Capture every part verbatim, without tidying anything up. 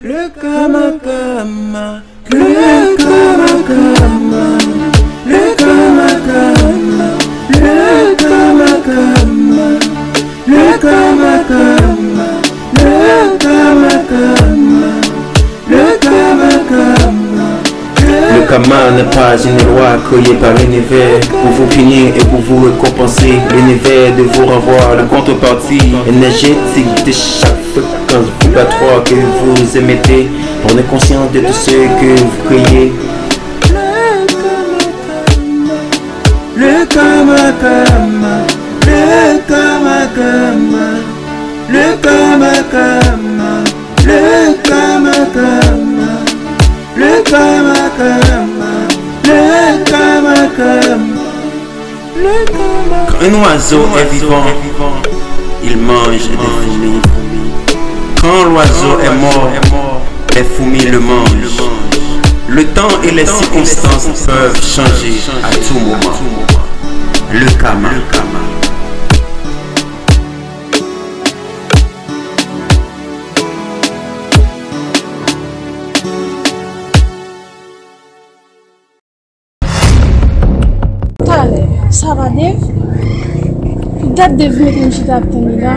Le Kama Kama, le Kama Kama, le Kama Kama, le Kama Kama, le Kama Kama, le Kama Kama, le Kama Kama. Le karma n'est pas une loi créée par l'univers pour vous punir et pour vous récompenser. L'univers de vous renvoie la contrepartie énergétique de chaque fréquence vibratoire que vous émettez. Prenez conscience de tout ce que vous créez. Le karma karma, le karma karma, le karma karma, le karma karma, le karma karma, le karma karma. Quand un oiseau est vivant, il mange des fourmis. Quand l'oiseau est mort, les fourmis le mangent. Le temps et les circonstances peuvent changer à tout moment. Le karma. Talè, sa pa Dave? Dat Dave mete m chita ap tann li la.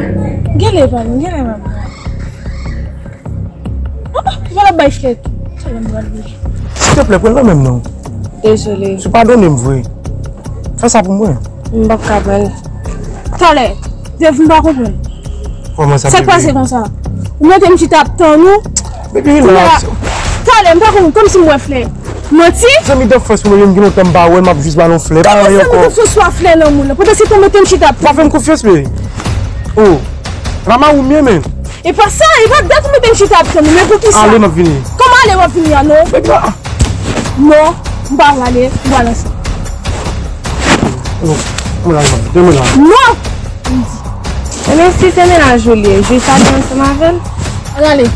Genlè pa li, genlè pa li. Oh, oh, li pral ap bay flèt. Talè m pral veye. Silteplè, pran l nan men m non. Dezole. Si w padone m vre, fè sa pou mwen. M p ap ka pran l. Talè, Dave, m pa konprann. Kòman sa Sa k pase konsa? Ou mete m chita ap tann ou? Baby, relax. Talè, m pa konn kòmsi m wè flè. Manti? Zanmi de fòs pou mwen, gen lontan m pa wè l, m ap jis ba l yon flè. Pa anyen Zanmi ankò. de fòs ou a flè nan moun nan. Pandan se tan mete m chita ap Pa fè m konfyans, baby. Oh, la ma ou mye, men. E pa sa, e pa dat ou mete m chita ap tann ou, men poukisa? Ale, m ap vini. Kòman ale w ap vini a non? Baby, ah. Non, m pa ale, m pral ansanm. Non, mwen la, mwen la. Non! Ebyen si se mennaj ou li ye, jis ale ansanm avè l. Ann ale.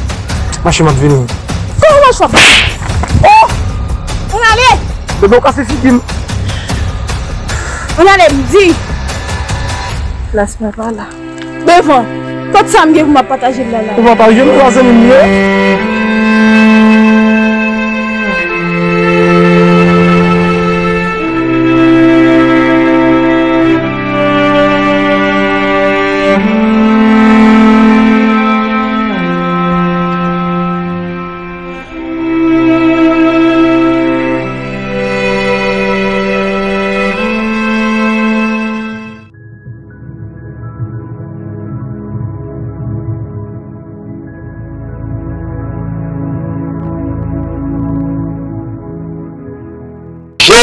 Mache, m ap vini. Kòman w ap? Oh! Ann ale! Bebe, ou ka fè figi m. Ann ale, m di! Plas mwen pa la. Devan! Tout sa m gen pou m ap pataje l la la. Ou pa pale, je nou zanmi m ye.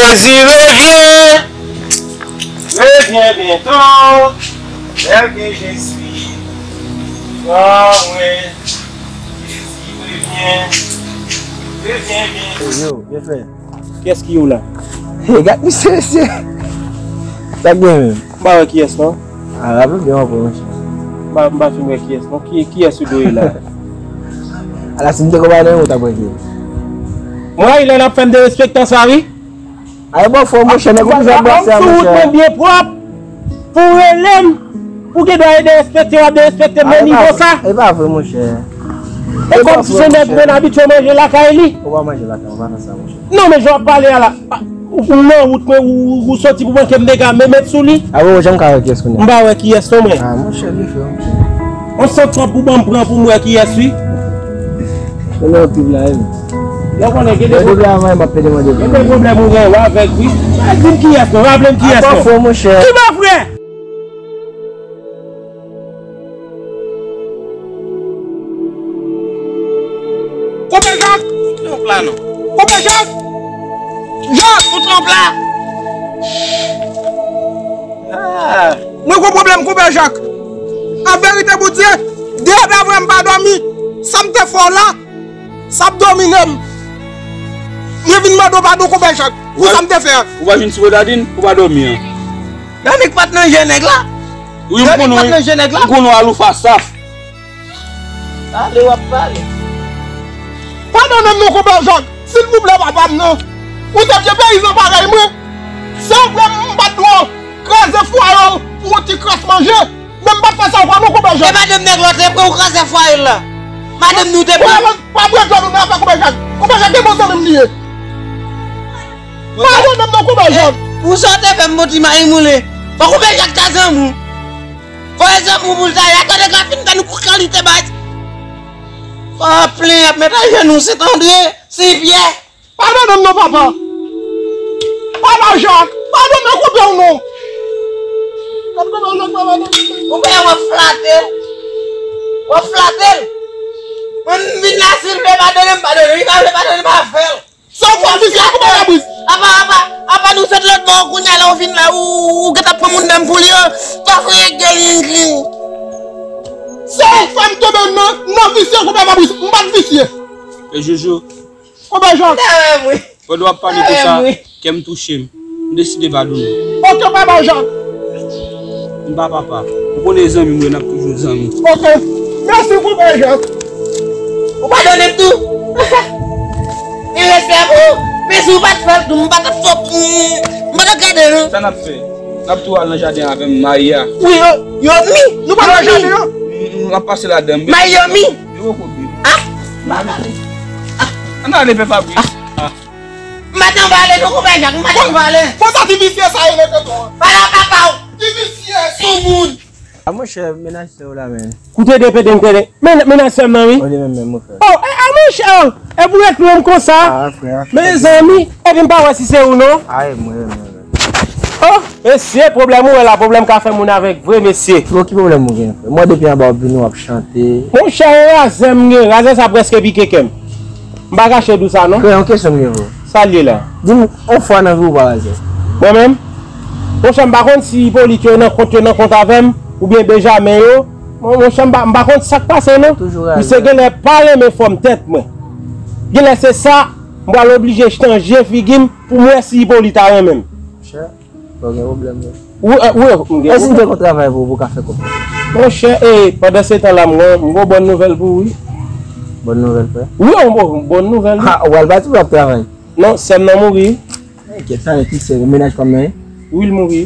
Jezi revyen, revyen byento, lè ke Jezi pran mwen. Jezi revyen, revyen byento. Yo, byen fè. Kiyès ki yo la? Hey, gad misye, mesye. Sa k gen menm? M pa wè kiyès non. A, raple byen wè monchè. M pa, m pa fin wè kiyès non. Ki, kiyès ou dwe la? Ala si m te konprann ou t ap wè kiyès. Mwen lè n ap fè m derespektan sa wi. Ay bò fò monchè, nèg ou plis ap bwase a monchè. Mwen byen pwòp. Pou rele m, ou gen dwa derespekte, w ap derespekte m nan nivo sa. E pa vre monchè. E kòm si se nèg mwen abitye manje lakay li. Ou pa manje lakay, ou pa fè sa monchè. Non men jan w ap pale a la, ou nan wout mwen, ou, ou soti pou manke m dega, men met sou li. A wi, jan m ka wè kiyès kounye a. M pa wè kiyès non mwen. A monchè, byen fè monchè. On sant twòp pou ban m pran pou m wè kiyès wi. Konnen w pi bla wi. Lè w konnen gen de pwoblèm, gen de pwoblèm ou gen, w avèg wi. Pa di m kiyès non, raple m kiyès non. Ki pa frè? Konpè Jak! Fout yon pla non. Konpè Jak! Jak! Fout yon pla! Ah! Mwen gon pwoblèm, konpè Jak! An verite, Bondye, de apre m pa dòmi, sa m te fè w la, sa ap domine m. Mwen vin mande w padon, konpè Jak, pou sa m te fè a. Ou pa jwenn ti bodadin, ou pa dòmi an. Danik pa t nan je nèg la. Wi, m konnen w, m konnen w aloufa saf. Pale w ap pale. Padone m non, konpè Jak, silvouplè, papa m nan. Ou te vye peyizan parèy mwen. Se vre m pa t dwe kraze fwaye w pou yon ti kras manje, men m pa t fè sa ankò non, konpè Jak. E pa de m nèg lòt, e pou w kraze fwaye l la. Madanm nou te pran. Pa pran gad ou nan afè Konpè Jak. Konpè Jak gen bon zanmi m li ye. Padone m non, Konpè Jak. Pou sa w te fè m bon ti mayi moulen. Fò Konpè Jak ta zanmi w. Fò e zanmi w pou l ta ye. Atò nèg la fin tann ou pou kalite baz. Fò w plen y ap met ajenou Sent Andre, Sen Pyè. Padone m non, papa. Papa Jak, padone m, koupe w non. Gad kòman Jak pa padone m. Ou pa wè w ap flate l. W ap flate l. Mwen m vin la, si l vle padone m, padone. Li pa vle padone m, pa fè l. Sa w fè m visye, koupe w kabrit. Apa, apa, apa nou sot lòt bò, kounye a la w vin la, ou, ou gentan pran moun menm pou li, ou pa fè gèl. Sa w fè m tonbe nan, nan visye, koupe w kabrit. M pa t visye. E Jojo, Konpè Jak. Pandan w ap pale konsa, kè m touche m. M deside padone w. Ok, Papa Jak. M pa papa. Ou konnen zanmi m yo, n ap toujou zanmi. Ok. Mèsi, Konpè Jak. Ou padone m tou? Li respè pou ou. Men si w pa t fè l tou, m pa t ap fè w, m pa t ap gade non. Sa n ap fè? N ap tou al nan jaden avè m, mayi a. Wi, yo, yo mi. Nou pral nan jaden an? M, m ap pase ladan. Mayi yo mi. Yo poko mi. Ah! Ann ale, pè Fabrice. Ah. M pa t anba ale non, Konpè Jak, m pa t anba ale. Konsa ti visye sa ye nan kanton an. Pale a papa w. Ti visye. Soumoun. A monchè, mennaj sè w la, men. Koute de pete m tande. Men, mennaj sè m nan, wi. O, li menm menm, mon frè. O, e, a monchè, o. E pou ret lwen m konsa. A, frè, a, frè. Mezanmi, epi m pa wè si se ou, non. A, e mwen, e mwen, e mwen. O, mesye, pwoblèm ou wè la, pwoblèm ka fè moun avèg vre, mesye. Bon, ki pwoblèm ou gen, frè? Mwen depi anba w ap vini, w ap chante. Monchè, yon razè m gen, razè sa prèske pike kè m. M pa kache di w sa, non. Frè, yon kesyon m gen pou ou. Sa l ye la? Di m, yon fwa nan vi w pa razè? Mwen menm? Monchè, m pa konn si Ipolit yo nan kont yo nan kont avè m, oubyen Benjamen yo. Mon, monchè, m pa, m pa konn sa k pase, non. Toujou razè. Misye genlè pa renmen fòm tèt mwen. Genlè se sa, m pral oblije chanje figi m pou m wè si Ipolit a renmen m. Monchè, pa gen pwoblèm, non. Wi, e, wi, m gen. Èske m te konn travay pou ou, pou w ka fè kòb? Monchè, e, pandan se tan la, m gon, m gon bòn nouvèl pou ou, wi. Bòn nouvèl, frè? Wi, yon bon, bòn nouvèl, wi. Ha, ou pral pati pou w ap travay? Non, sè m nan mouri. Enkyèt, sa vle di se mennaj pa m nan, wi? Wi, l mouri.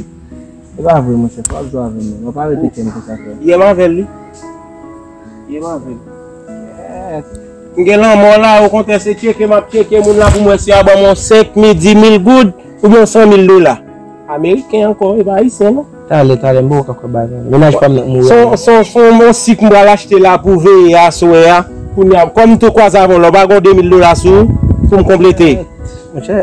E pa vre, monchè, fò w ap jwe avè m, non. Ou pa repete m konsa, frè. Yè m avè l, wi. Yè m avè l. M gen lanmò la, okontrè, se tcheke m ap tcheke moun la pou m wè si y a ban m yon senk mil, dis mil goud, oubyen yon san mil dola. Ameriken ankò, e pa ayisyen, non. Talè, talè, m poko ka kwè bagay. Mennaj pa m nan mouri. Son, son, son, yon sik m pral achte la pou veye aswè a. Kounye a, kòm m tou kwaze avè w la, w pa gen de mil dola sou ou pou m konplete? Monchè,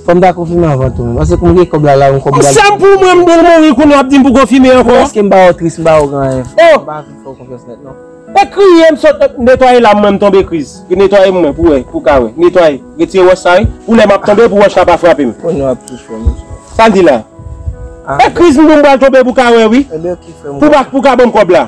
fò m ta konfime anvan tou. Paske kou m gen kòb la, la, yon kòb la. Sè m pou mwen, m pou l mouri, kounye a w ap di m pou konfime ankò. Èske m ba w tris, m ba w gen anyen? O! M pa vin fè w konfyans nèt, non. E kriye, m sot netwaye la, mwen m tonbe kriz. Netwaye mwen pou wè, pou ka wè. Netwaye. Retire wòch sa, wi. Pou lè m ap tonbe, pou wòch la pa frape m. Kounye w ap touche, monchè. Sa l di la? Ah. E kriz m pou m pral tonbe pou ka wè, wi. Ebyen, ki frè m. Pou pa, pou ka ban m kòb la.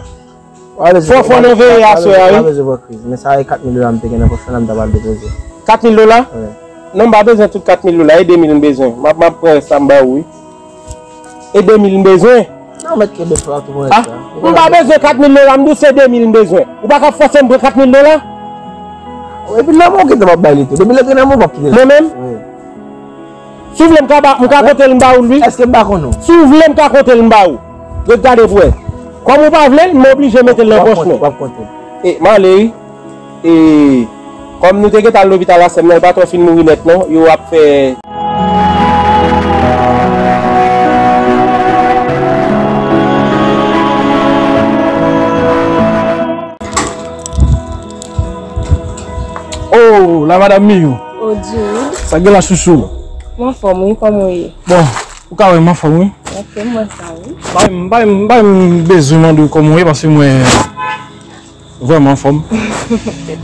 Fò, fò nan veye aswè a, wi. Pa bezwen pran kriz. Men sa e kat mil dola m te gen nan pòch mwen la, m ta pral depoze. Kat mil dola? Wi. Non, m pa bezwen tout kat mil dola, e de mil m bezwen. M ap, m ap pran rès la, m ba ou, wi. E de mil m bezwen. Non, mèt kenbe fè w tou mwen sa. M pa bezwen kat mil dola, m di w se de mil m bezwen. Ou pa ka fòse m pran kat mil dola? Epi nan men w gentan m ap bay li tou. Depi l antre nan men w, m ap kite l. Mwen menm? Wi. Si w vle m ka ba, m ka konte l m ba ou l, wi. Èske m pa konnen w? Si w vle m ka konte l m ba ou. Ret gade pou wè. Kòm ou pa vle l, m oblije mete l nan pòch mwen. W ap konte, w ap konte. E, m ale, wi. E, kòm nou te gentan al lopital la, sè m nan, li pa twò fin mouri nèt, non. Yo ap fè. Oh, la madam Miyou. Oh, Jude. Sa gen la, chouchou? M anfòm, wi, kòman w ye? Bon, ou ka wè m anfòm, wi. Ok, m wè sa, wi. Bay m, bay m, bay m bezwen mande w kòman w ye, paske mwen vrèman anfòm.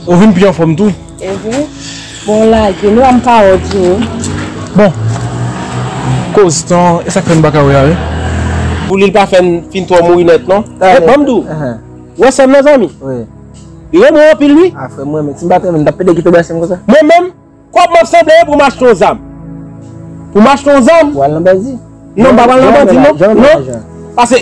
Ou vin pi anfòm tou. Evre? Bon, lage, nou an pawòl di w. Bon. Koz tan, e sa k fè n pa ka wè a, wi. Pou li, l pa fè n fin twò mouri nèt, non. Talè. Eh, ban m di w. Ahan. Ou wè sè m nan, zanmi? Wi. Li renmen w anpil, wi. A, frè, mwen menm, si m pa t renmen l, m t ap pede kite w brase m konsa. Mwen menm, kòb m ap sanble pou m achte yon zam. Pou m achte yon zam? Ou al nan bandi? Non, m pa pral nan bandi, non. Non. Paske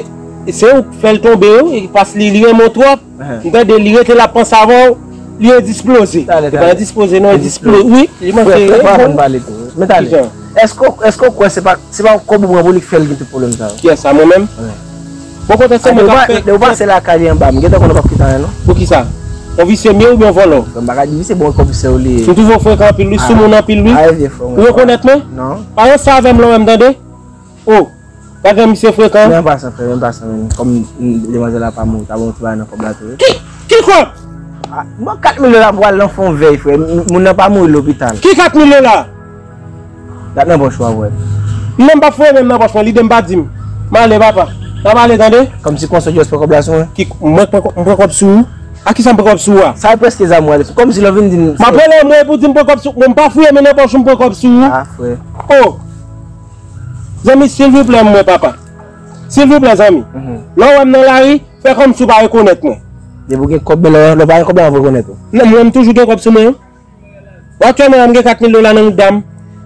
se ou k fè l tonbe, wi, paske li, li renmen w twòp. Ahan. M tande li rete l ap panse avè w, li endispoze. Talè, talè. Li pa endispoze, non, endispoze. Wi, li manke. Frè, frè, frè, ann pale tou. Men talè. Kijan? Èske, èske w kwè se pa, se pa kòb ou pran pou li k fè l gen tout pwoblèm sa yo? Kiyès sa, mwen menm? Wi. Bon, kote se mwen k ap fè. Depi w pase lakay li anba, m gentan konnen w p ap kite anyen, non. Poukisa? Yon visye m ye oubyen yon vòlò? Frè m, pa ka di visye, bon, kòm se ou li ye. M twouve w frekan anpil wi, soumoun anpil wi. Ou rekonèt mwen? Non. Pa ranse avè m lè w wè m, tande? O, gad jan misye frekan. Men an pasan, frè, men an pasan, men kòm demwazèl la pa mouri, ta ban m ti bagay nan kòb la tou wi. Ki, ki kòb? Ah, bon, kat mil dola pou al nan fon vèy, frè. M- Moun nan pa mouri lopital. Ki kat mil dola? Dat nan pòch ou a, frè. M menm p ap foure men m nan pòch mwen, lide m pa di m. M ale, papa. M ap ale, tande? Kòmsi konsa, w just pran kòb la sou mwen? Ki, mwen pran kò- m pran kòb sou ou? A kisa m pran kòb sou ou a? Sa e prèske zam ou ale sou. Kòmsi lè w vin di m. M ap rele anmwey pou di m pran kòb sou ou. Mwen m pa fouye men nan pòch ou, m pran kòb sou ou. Ah, frè. O! Zanmi, silvouplè, m wè papa. Silvouplè, zanmi. Mhm. Lè w wè m nan lari, fè kòmsi w pa rekonèt mwen. Depi w gen kòb, men lè w pa gen kòb la, m ap rekonèt ou. Non, mwen, m toujou gen kòb sou mwen. Aktyèlman, m gen kat mil dola nan mouda m.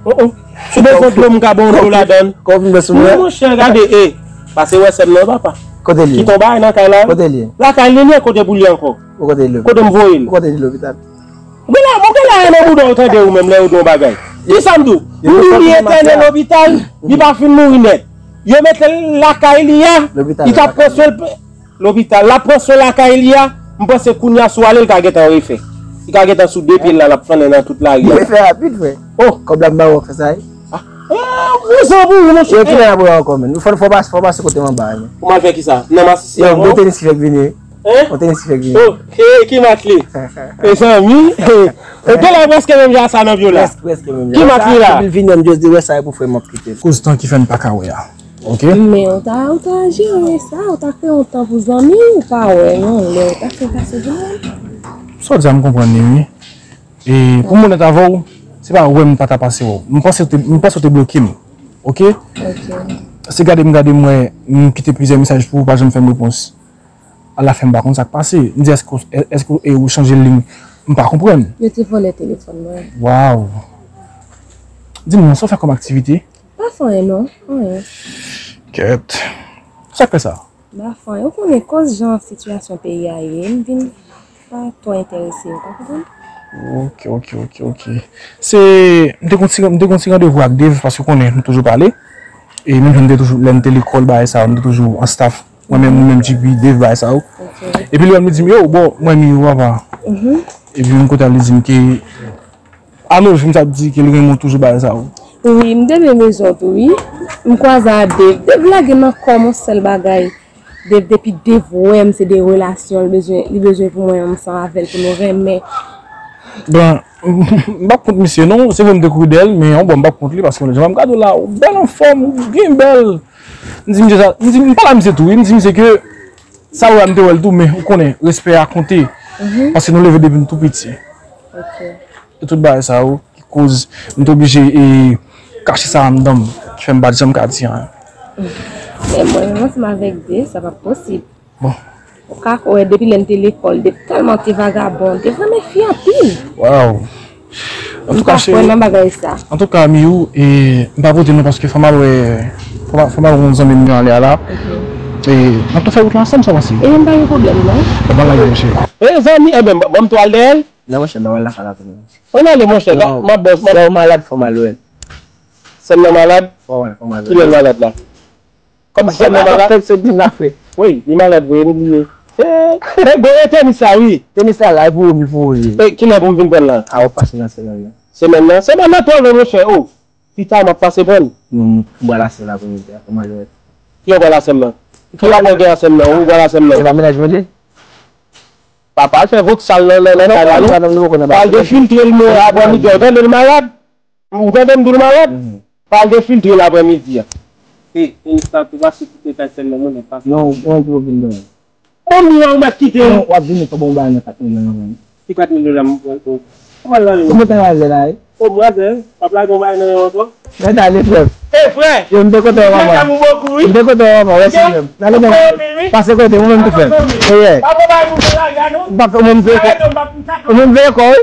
O, o. Si w bezwen dlo, m ka ba w dlo ladan l. Kòb vin sou mwen. Non, monchè, gade, e. Pase wè sè m nan, papa. Kote l ye? Kite yon bagay nan kay la. Kote l ye? Lakay li, li kote pou li ankò. Ou kote li? Kote m voye l? Ou kote li lopital? Ou gen la, ou gen la nan bouda w tande ou menm lè yo di yon bagay. Kisa m di w? M di w li entène lopital, li pa fin mouri nèt. Yo mete l lakay li a, li t ap pran swen l lopital. L ap pran swen lakay li a, m panse kounye a si w ale l ka gentan refè. Li ka gentan sou de pye l la, l ap flannen nan tout lari a. Li refè rapid, frè. O! Kòb la m ba w fè sa, wi. Ah, ah, ou zanmi, monchè. Yo, ki lè n ap wè ankò, men. Fò, fò pase, fò pase kote m anba a, men. Pou m al fè kisa? Nan masisi ankò? Yo, bon tenis ki fèk vini. Hein? Bon tenis ki fèk vini. Oh, ki, ki mat li? Mezanmi. E gen lè prèske menm jan sa nan vyo la. Prèske, prèske menm jan. Ki mat li la? Depi l vini, m just di, wè sa e pou frè m ap kite. Koz tan ki fè n pa ka wè a. Ok? Men ou ta, ou ta jere sa, ou ta kreye yon tan pou zanmi, ou pa wè, non, lè ou ta fè pase vini. Sa w di a, m konprann li, wi. E pou m onèt avè w, se pa wè m pa ta pase wè w. M panse w te, m panse w te bloke m. Ok? Ok. Se gade m gade m wè, m kite plizyè mesaj pou ou, pa janm fè m repons. Alafen m pa konn sa k pase. M di, èske, èske e ou chanje liy? M pa konprann. Yo te vòlè telefòn mwen. Waw. Di m non, sa w fè kòm aktivite? Pa fè anyen non, anyen. Kèt. Sa k fè sa? M pa fè anyen. Ou konnen koz jan sitiyasyon peyi a ye, m vin pa twò enterese, ou pa konprann? Ok, ok, ok, ok. Se, m te gon ti, m te gon ti randevou ak Dave, paske ou konnen, nou toujou pale. E menm jan m te toujou, lè m te lekòl, bagay sa yo, m te toujou an staff. Mwen menm, ou menm, G P, Dave, bagay sa yo. Ok. Epi li menm, li di m, yo, bon, mwen, mi, papa. Mhm. Epi m kote a, li di m ke, a no jou, m t ap di ke li renmen w toujou, bagay sa yo. Wi, m te renmen zòt, wi. M kwaze a Dave. Dave lage nan kò m yon sèl bagay. Dave, depi Dave wè m, se de relasyon li bezwen, li bezwen pou mwen ansanm avè l, pou nou renmen. Bon, m p ap kont misye non, se vre m te kouri dèyè l, men yon bò m p ap kont li, paske jan m gade w la, ou bèl anfòm, ou byen bèl. M di misye sa, m di, m pale a misye tou, wi, m di misye ke sa ou wè a m te wè l tou, men ou konnen, respè a konte. Mhm. Paske nou leve depi n tou piti. Ok. E tout bagay sa yo ki koz m te oblije e kache sa anndan m, ki fè m pa t janm ka di anyen. Men mwen menm ansanm avèk Dave, sa p ap posib. Bon. Ou ka kwè depi lè n te lekòl, Dave tèlman te vagabon, Dave renmen fi anpil. Waw. M pa kwè nan bagay sa. Antouka, Miyou, e, m pa pote non paske fò m al wè, fò m al, fò m al wè yon zanmi m nan ale a la. Ok. E, n ap tou fè wout la ansanm, sa w panse? E, m pa gen pwoblèm non. Bon, bagay, monchè. E, zanmi, e ben, ban m tou al dèyè l. Non, monchè, m pa pral lakay la tou non. Ann ale, monchè, m ap bòs, m ap... Sè w malad, fò m al wè l. Sè m nan malad? Fò w al, fò m al wè l. Kilè l malad la? Kòm sè m nan malad? Fèk se di m la, frè. Wi, li malad vre, li bliye. E, e, bon, e tenis la, wi. Tenis la, la, e pou ou, pou ou, wi. E, kilè pou m vin pran l la? A, w ap pase nan semèn nan. Semèn nan? Semèn nan twò lwen, monchè, o. Pita, m ap pase pran l. Non, m pral a sè l aprèmidi a, fò m al wè l. Kilè w pral a sè m nan? Ki rapò w gen a sè m nan? Ou pral a sè m nan? E pa mennaj mwen li ye? Papa, al fè voksal nan, nan, nan kay la, non? Pral defiltre l, men, aprèmidi a. Ou tande l malad? Ou tande m di w l malad? Mhm. Pral defiltre l aprèmidi a. E, e, sa tou pase kite kay sè m nan, mwen, pase. Non, ou, ou vin dòmi. Bon, m di w, ou mèt kite. Non, w ap vini, fò bon bagay nan kat mil dola, mwen. Ki kat mil dola m pran pou ou? Ou pral lage. Ou mete nan zè la, wi. O, bradè, w ap lage yon bagay nan men w ankò? Mèt ale, frè m. E, frè! Yo, m te kontan wè w, papa. M te kontan wè w, papa. Wè si menm. N ale menm. Pase kote, mwen menm tou, frè m. E, yeah. Pa pran bagay pou m nan lari a, non. M pa fè, mwen, m te... Mwen menm veye kò, wi.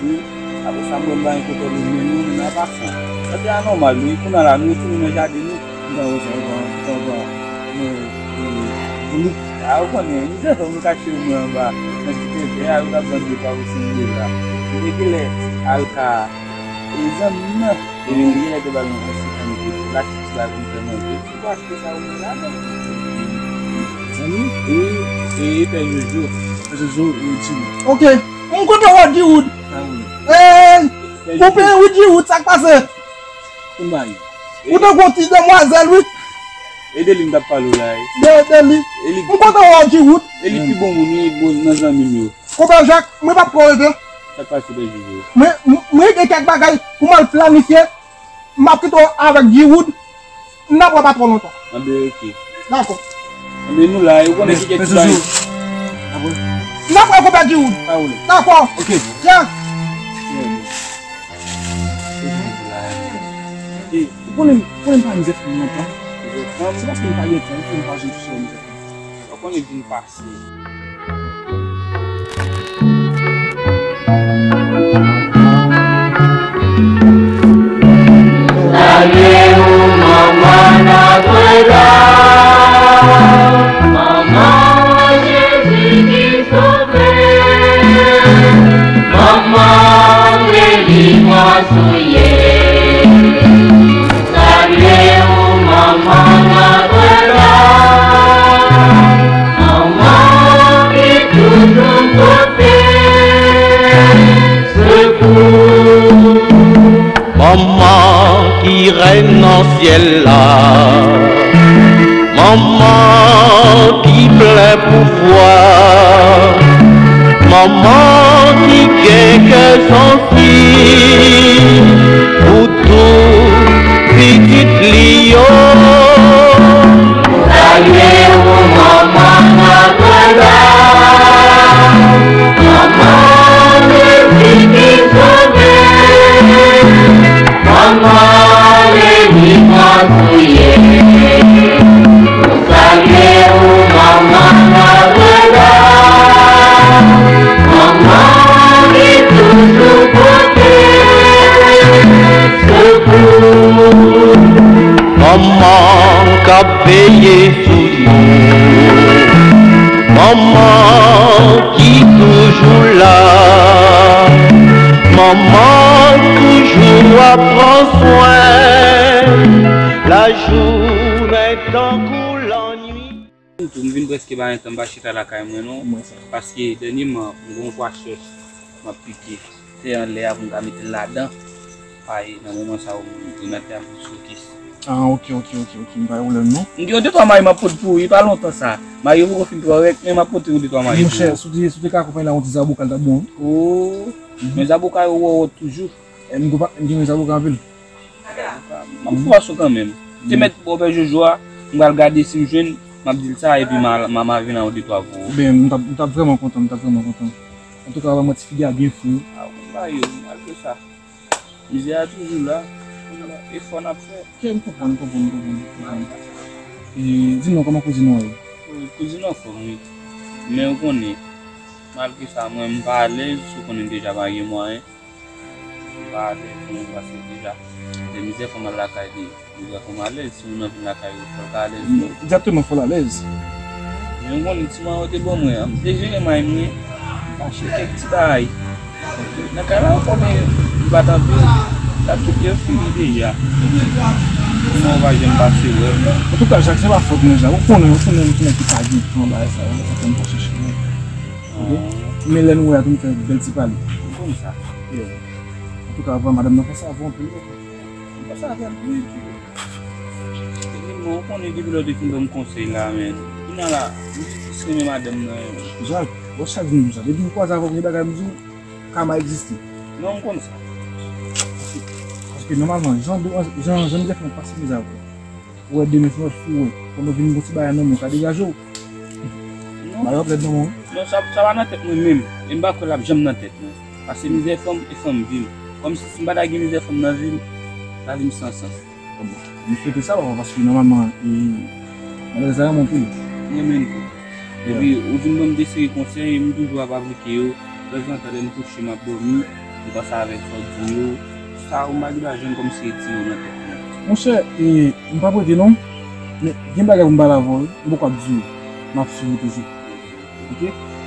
tou. Apre sa, m wè m pa gen kote pou mwen, nou, nou nan pasan. Sa te anòmal, wi. Kounye a la, nou retounen nan jaden nou. Ou pa wè sa, ou pa, ou pa, ou pa, nou, nou, nou. A, ou konnen, nou se fanm, nou kache nou anba, nan ti tenten a, nou t ap vann de pa pou senk dola. Depi lè Alka, e zanmi m nan, e genlè te ba l yon senkann goud, la ti ti la vin fè manje. Ou achte sa ou menm ladan. Zanmi? E, e, e pè Jojo. Pè Jojo, e, di. Ok, m kontan wè Giwood. Ah, wi. Ey, ou peye wi Giwood, sa k pase? Ou bay. Ou te gwo ti demwazèl, wi. E de li m t ap pale w la, e. De, de li. E li. M kontan wè w, Giwood. E li pi bon moun, wi, bon, nan zanmi m yo. Konpè Jak, mwen p ap twò rete. Sa k pase, pè Jojo? Mwen, mwen gen kèk bagay pou m al planifye. M ap kite w avèk Giwood. N ap wè pa twò lontan. Anben, ok. Dakò. Anben, nou la, ou konnen ki kèk ti bagay. N ap wè konpè Giwood. Pa woule. Dakò. Ok. Tya. E, ou konnen, ou konnen m pa mizè fanm lontan. Se paske m pa gen tan, m pa janm sou mizè fanm. Ou konnen vin pase. Salye ou, manman Nòtredam, manman Jezi ki sove, manman relikwa souye. Salye ou, manman Nòtredam, manman ki toujou pote sekou. Manman ki rèn nan syèl la, manman ki plen pouvwa, manman ki gen kè sansib pou tout pitit li yo. Salye ou, manman Nòtredam, manman Jezi ki sove, manman relikwa souye. Salye ou, manman Nòtredam, manman ki toujou pote sekou. Manman k ap veye sou nou, manman ki toujou la, manman toujou ap pran swen. Jou nèg tankou lannwit. M tou, m vin prèske pa gen tan m pa chita lakay mwen non. Mwen sa. Paske dènyèman, m gen yon pwa chèch m ap pike. Se anlè a pou m ka mete l ladan. Paske nan moman sa yo, m te mete a m fokis. Ah, ok, ok, ok, ok. M pa gen pwoblèm non. M gen yon de twa mayi m ap pot pou ou, wi, pa lontan sa. Mayi yo poko fin twò rèk, men m ap pote yon de twa mayi pou ou. Monchè, si w te, si w te ka akonpanye l ak yon ti zaboka, l t ap bon, wi. Oh, men zaboka yo wòwòt toujou. Eh, m gen pa, m gen zaboka anpil. M ap fè w sou kanmenm. M te mèt ba w pè Jojo a, m pral gade si m jwenn, m ap di l sa, epi m a, m a, m a vin ak yon de twa pou ou. Ben, m t ap, m t ap vrèman kontan, m t ap vrèman kontan. Antouka, papa, mwen ti figi a byen fou. Ah, m ba yo, malgre sa. Mizè a toujou la. Efò n ap fè. Ok, m konprann, m konprann, m konprann, m konprann. E, di m non, kòman kouzin ou ye? Kouzin ou anfòm, wi. Men ou konnen, malgre sa, mwen, m pa alèz, ou konnen m deja pa gen mwayen. M pa alèz non, paske deja, lè mizè fanm al lakay li, mizè fanm alèz, si moun nan vin lakay ou, fò l ka alèz tou. Egzakteman, fò l alèz. Men ou konnen ti mwayen yo te ban mwen an, m te jere may mwen, m te achte kèk ti bagay. Nan kay la, ou konnen, m pa t anpil, sa tout yo fini deja. Kouman ou pa janm pase wè m? Antouka, Jak, se pa fòt mwen, Jak. Ou konnen, ou konnen, ou konnen ki pa gen tan, bagay sa yo, sa fè m pa chèche mwen. Ok? Men lè nou wè a tou, nou fè bèl ti pale. M konn sa. Yeah. Antouka, papa, madanm nan panse avè w anpil, wi. M panse avè l tou, wi. Epi, bon, ou konnen depi lè w te fin ban m konsèy la, men. Kounye a la, m vin plis renmen madanm nan, wi. Jak, wè chak jou m di w sa. Depi m kwaze avè w, gen bagay m di w, kama egziste. Non, m konn sa. Paske, paske nòmalman, jan, jan, jan mizè fanm pase mizè avè w. Ou wè demen se yon lòt fou, wè. Kòm ou vin gon ti bagay nan men w, ka degaje w. Non. Bagay ap lèd nan men w. Non, sa, sa pa nan tèt mwen menm. E m pa kwè l ap janm nan tèt mwen. Paske mizè fanm e fanm vi m. Kòmsi si m pa ta gen mizè fanm nan vi m, lavi m san sans. Bon, m swete sa, papa, paske nòmalman, e, malerèz la renmen w anpil. M renmen l tou. Epi, ou vin ban m de seri konsèy, m toujou ap aplike yo. Tanzantan, lè m kouche, m ap dòmi, m panse avèk sa w di yo. Sa yo, m pa gen dwa jwenn kòmsi e di yo nan tèt mwen. Monchè, e, m p ap rete non. Men gen bagay pou m pale avè w, wi. M poko ap di w. M ap swiv ou toujou. Ok?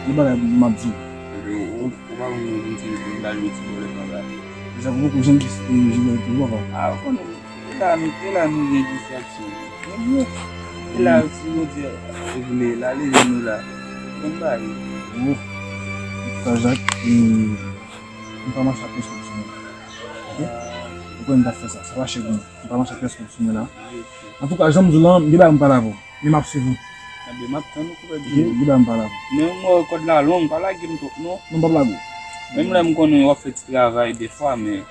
Gen bagay m ap di w. Epi, ou, ou pa konn yon ti, yon ti bòlèt anba. Deja, ou poko janm di, e, jwèt pou papa. Ah, ou konnen. E la nou, e la nou gen distraksyon. Ebyen, e la si Bondye vle, la leve nou la. Konn bagay. Bon, sa Jak, e, m pa mache ak pèsonn sou mwen. Ok? Ou konnen m t ap fè sa. Sa pa chè pou mwen. M pa mache ak pèsonn sou mwen la. Antouka, jan m di w lan, m gen bagay m pale avè w. Men m ap swiv ou. Ebyen, m ap tann ou, koupè. Ok, gen bagay m pale avè w. Men m wè kòd la long, pa lage m twòp non. Non, m p ap lage w. Menm lè m konnen w ap fè ti travay defwa, men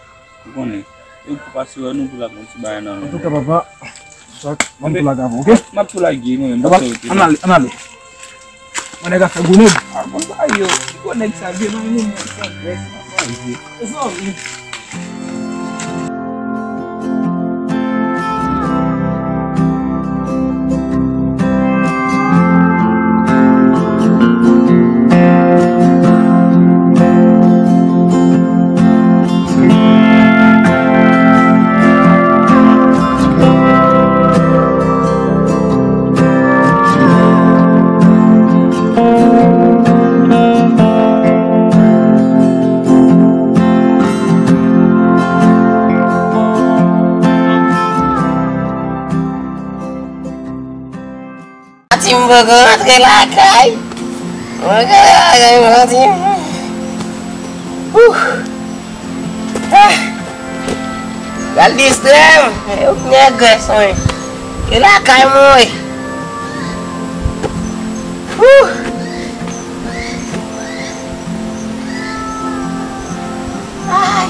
Ou konnen. E pou pase wè nou pou l ap yon ti bagay nan men. Antouka, papa, m ap tou lage avè w, ok? M ap tou lage, mwen menm. Papa, ann ale, ann ale. Mwen nèg afè gwo nèg. Ah, bon, ba yo. Gwo nèg sa, vye nan yon moun san grès, nan san vye. Mezanmi. Santi m poko rantre lakay. Mwen poko rantre lakay, mwen santi m. Ouh. Ah. Pral distrè m. E ou nègrès mwen. E lakay mwen. Ouh. Ay.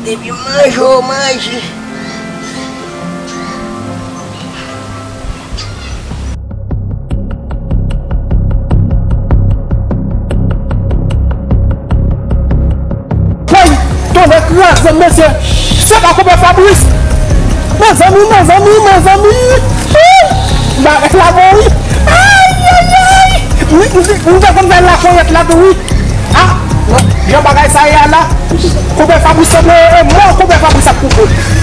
Depi manje, w manje. Woy! Tonnè kraze m, mesye! Se pa konpè Fabrice! Mezanmi, mezanmi, mezanmi! Hi! Bagay la bon, wi! Ayayay! Wi, wi, wi, m te konn fè lakonyèt la tou, wi! Ah! Jan bagay sa ye a la, konpè Fabrice sanble e mò konpè Fabrice ap koupe.